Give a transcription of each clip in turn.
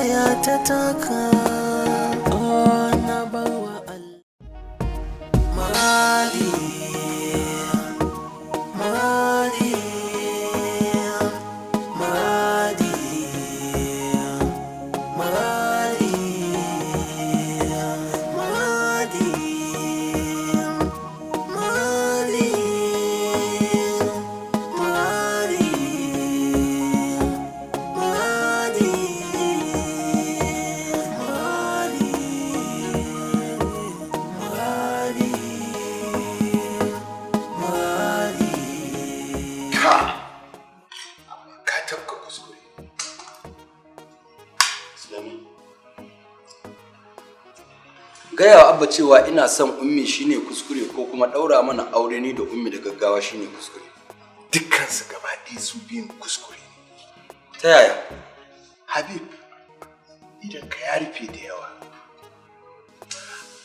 Kaya ta taka. Oh, na barwa Allah. Muradi, muradi, muradi, muradi, muradi, muradi, muradi, muradi, muradi, muradi, muradi. Ka amma ka tafka kuskure. Sulaiman. Gaya wa Abba cewa ina son Ummi shine kuskure, ko kuma ɗaura mana aure ni da Ummi da gaggawa shine kuskure? Dukkansu gaba ɗaya su biyun kuskure ne. Ta yaya? Habib, idan ka ya rufe da yawa,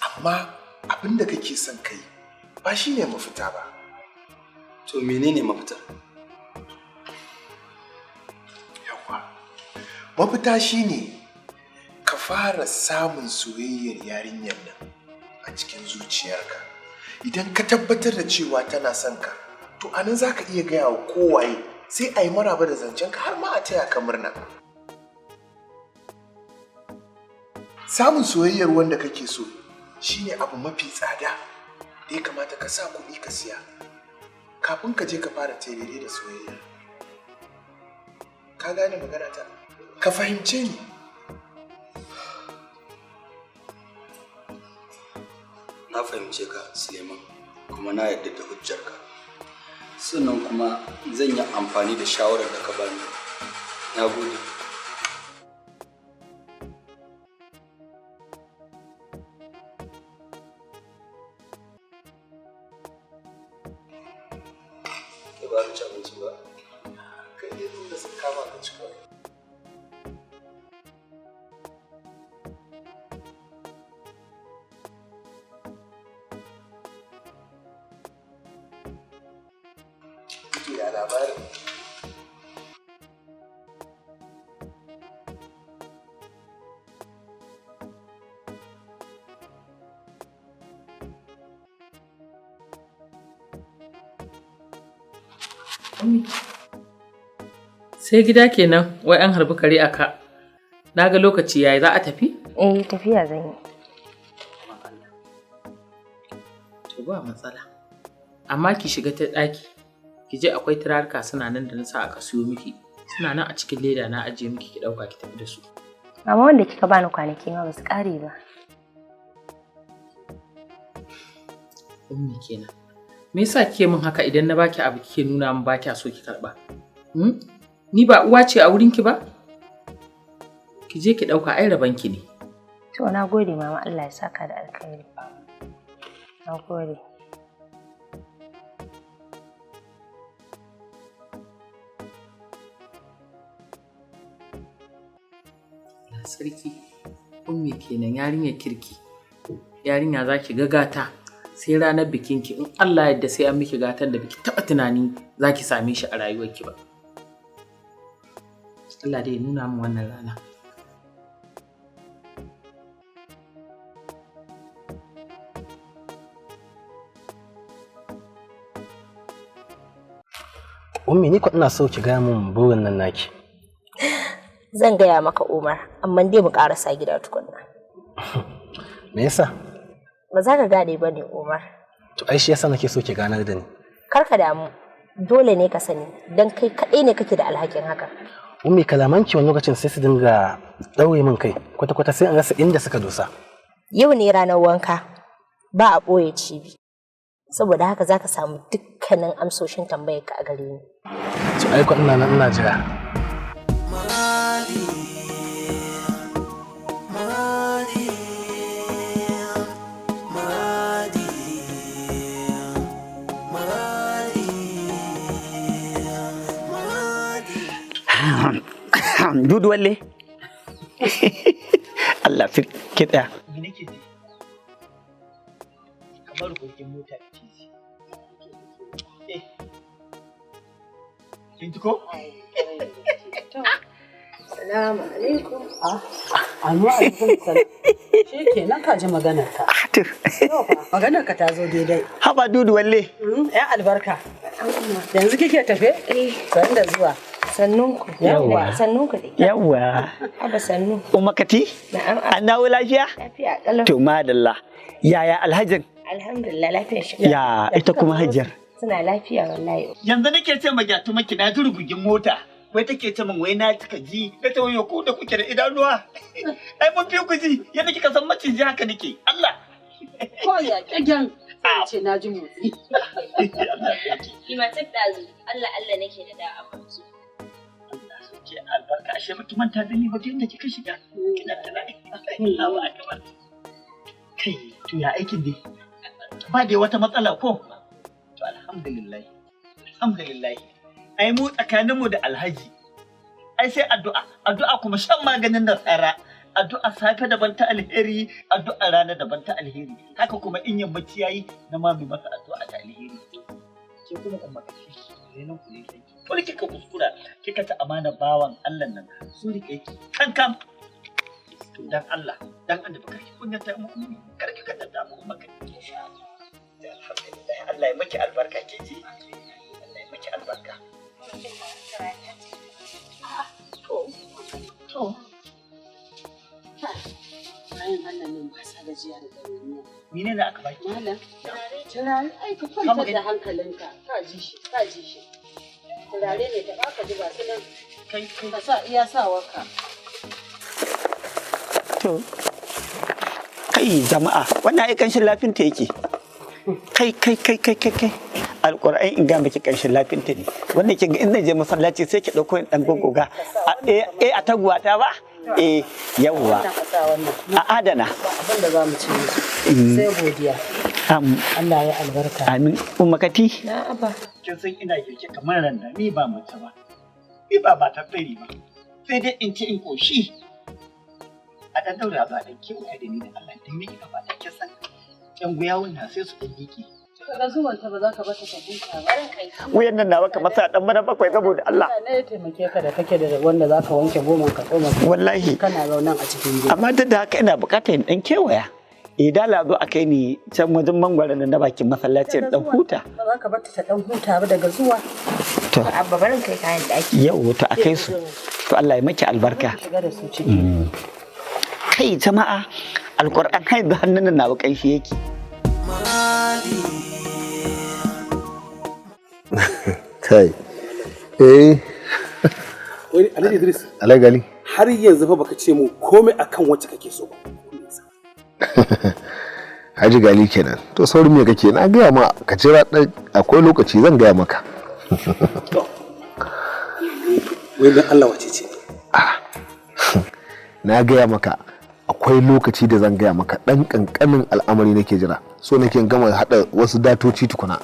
amma abin da kake son kai ba shine mafita ba. To, menene mafita? Yawa, mafita shine ka fara samun soyayyar yarinyar nan a cikin zuciyarka. Idan ka tabbatar da cewa tana son ka, to anan za ka iya gaya wa kowaye, sai a yi maraba da zancen ka, har ma a taya ka murna. Samun soyayyar wanda kake so shine abu mafi tsada da ya kamata ka sa kuɗi ka siya kafin ka je ka fara terere da soyayya. Ka gane magana ta? Ka fahimce ni? Na fahimce ka, Suleiman, kuma na yarda da hujjarka. Sannan kuma zan yi amfani da shawarar da ka bani. Na gode. Kai ba ka ci abinci ba? Kai dai tunda sun kama ka ci kawai. To, ya labarin? Sai gida kenan, wai an harbi kare aka. Na ga lokaci yayi, za a tafi? Eh, tafiya zan yi. To, ba matsala. Amma ki shiga ta ɗaki. Ki je, akwai turaruka suna nan da na sa aka siyo miki. Suna nan a cikin leda na ajiye miki, ki ɗauka ki tafi da su. Mama, wanda kika bani kwanaki ma ba su ƙare ba. Ummi kenan. Me yasa kike min haka? Idan na baki abu kike nuna min ba kya so ki karɓa? Hmm? Ni ba uwa ce a wurinki ba? Ki je ki ɗauka, ai rabanki ne. To, na gode mama, Allah ya saka da alkhairi. Na gode. Allah sarki. Ummi kenan, yarinyar kirki. Yarinya za ki ga gata sai ranar bikinki, in Allah yadda sai an miki gatan da biki taɓa tunani za ki same shi a rayuwarki ba. Allah dai ya nuna min wannan rana. Ummi, ni ko ina so ki gaya min burin nan naki. Zan gaya maka Umar, amma dai mu ƙarasa gida tukunna. Me yasa? Ba za ka gane ba ne, Umar. To, ai shi yasa nake so ki ganar da ni. Kar ka damu, dole ne ka sani, don kai kaɗai ne kake da alhakin haka. Ummi, kalamanki wani lokacin sai su dinga ɗaure min kai, kwata-kwata sai in rasa inda suka dosa. Yau ne ranar wanka, ba a ɓoye cibi. Saboda haka za ka samu dukkanin amsoshin tambayarka a gare ni. To, ai ko ina nan ina jira. Muradi, muradi, muradi, muradi, muradi. Dudu walle. Allah sir ke tsaya. Me nake ji? Kamar gogin mota da ji. Eh. Kin ji ko? Salamu alaikum. Anu alaikum salam. Shi kenan ka ji maganar ka. Maganar ka ta zo daidai. Haba dudu walle. Ya albarka. Yanzu kike tafe? Eh. Sannu da zuwa. Sannunku. Yawwa. Sannunku dai. Yawwa. Abba sannu. Umakati? Na'am. An dawo lafiya? Lafiya kalau. To madalla. Yaya alhajin? Alhamdulillah lafiya shi. Ya ita kuma hajjar. Suna lafiya wallahi. Yanzu nake ce ma gyatu maki na ji rugugin mota. Wai take ce min wai na kika ji. Na ce wayo ku da kuke da idanuwa. Ai mun fi ku ji yadda kika san maciji haka nake. Allah. Ko ya kyagen sai ce na ji motsi. Ni ma tun ɗazu Allah Allah nake da da abin su. Ke albarka ashe baki manta da ni ba tun da kika shiga. Kina tana. Allahu akbar. Kai to ya aikin dai. Ba dai wata matsala ko? To alhamdulillah. Alhamdulillah. Ai mu tsakaninmu da Alhaji. Ai sai addu'a, addu'a kuma shan maganin nasara. Addu'a safe daban ta alheri, addu'a rana daban ta alheri. Haka kuma in yammaci yayi na ma mai masa addu'a ta alheri. Ke kuma umma kace renon ku ne sai. Ko kika kuskura, kika ta amana bawan Allah nan, su rike ki kan kam. To dan Allah, dan annabi karki kunyata mu ummi, karki kunyata mu umma kai. Alhamdulillah, Allah ya miki albarka ke ji. Allah ya miki albarka. To, to. Bayan Allah nan ba sa gajiya da ɗawainiya. Mene ne aka baki? Malam, turare ai ka kwantar da hankalinka. Ka ji shi, ka ji shi. Turare ne da baka ji ba su nan. Kai kai. Ka sa iya sawarka. To, kai jama'a, wannan ai kanshin lafinta yake. Kai kai kai kai kai kai. Alƙur'an in ga miki kanshin lafinta ne. Wannan kin ga in zan je masallaci sai ki ɗauko in ɗan goggoga. Eh a taguwata ba? Eh yawwa. Wannan ka sa wannan. A adana. Ba abin da za mu ce musu. Sai godiya. Allah ya albarka. Amin. Ummakati. Na abba. Kin san ina girke kamar randa ni ba mace ba. Ni ba ba ta tsiri ba. Sai dai in ci in koshi. A ɗan daura ba da kewaya da ni da Allah dan miki gaba da kin san ƴan guyawun na sai su ɗan miƙe. Kaga zuwanta ba za ka bata ta huta ba. Wuyan nan nawa kamar sa ɗan bana bakwai saboda Allah. Allah ne ya taimake ka da kake da wanda za ka wanke goman ka tsoma. Wallahi. Kana zaunan a cikin gida. Amma duk da haka ina buƙatar in ɗan kewaya. Idan la zo a kai ni can wajen mangwaron nan na bakin masallaci in ɗan huta. Ba za ka bata ta ɗan huta ba daga zuwa. To. Abba barin kai kayan ɗaki. Yau to a kai su. To Allah ya maki albarka. Shiga da su ciki. Kai jama'a alƙur'an har yanzu hannun nan nawa ƙanshi yake. Kai. Eh, Wai Alhaji Idris, Alhaji Gali. har yanzu fa baka ce mu komai akan wacce kake so ba. Haji Gali kenan. To saurin me kake? Na gaya ma ka jira ɗan akwai lokaci zan gaya maka. Wai dan Allah wace ce? Na gaya maka akwai lokaci da zan gaya maka ɗan ƙanƙanin al'amari nake jira. So nake in gama haɗa wasu datoci tukuna.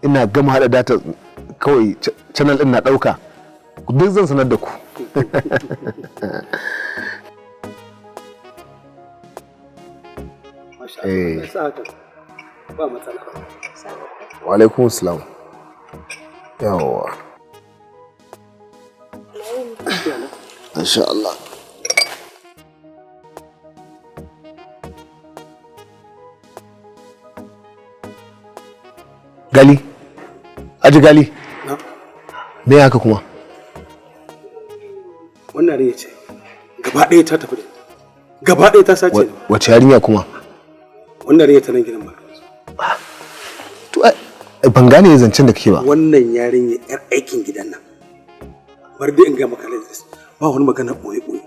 Ina gama haɗa data kawai channel ɗin na ɗauka. Duk zan sanar da ku. Masha Eh. Allah. Sa haka. Ba matsala. Wa alaikum salam. Yawwa. Insha Allah. Gali. Aji Gali. Na. Me haka kuma? Wannan yarinya ce. Gaba ɗaya ta tafi da ni. Gaba ɗaya ta sace ni. Wace yarinya kuma? Wannan yarinya ta nan gidan ba. To ai ban gane zancen da kake ba. Wannan yarinya yar aikin gidan nan. Bar dai in ga maka Alhaji Idris. Ba wani magana ɓoye ɓoye.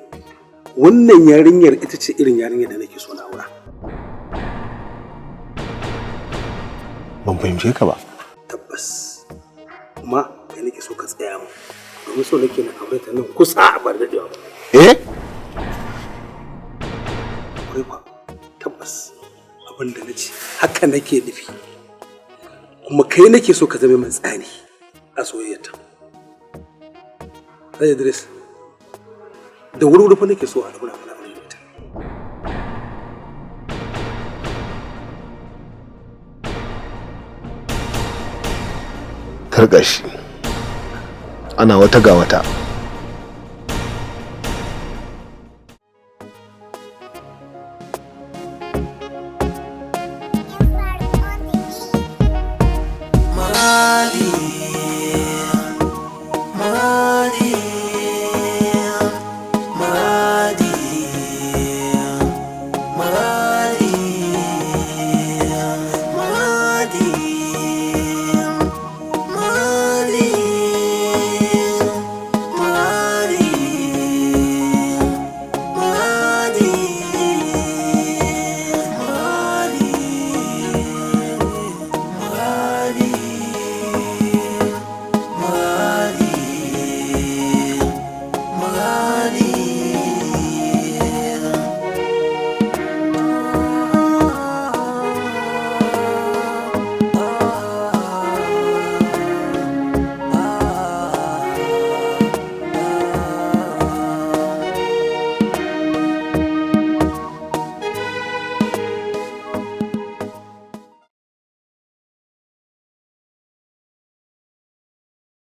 Wannan yarinyar ita ce irin yarinyar da nake so na aura. Ban fahimce ka ba. Tabbas. Kuma kai nake so ka tsaya mu. Domin so nake na aure ta nan kusa a bar daɗewa ba. Eh? Kwarai kwa tabbas abin da na ce haka nake nufi. Kuma kai nake so ka zama mai tsani a soyayyarta. Alhaji Idris, da wuri wuri fa nake so a ɗaura mana aure da ita. Tarka shi. Ana wata ga wata.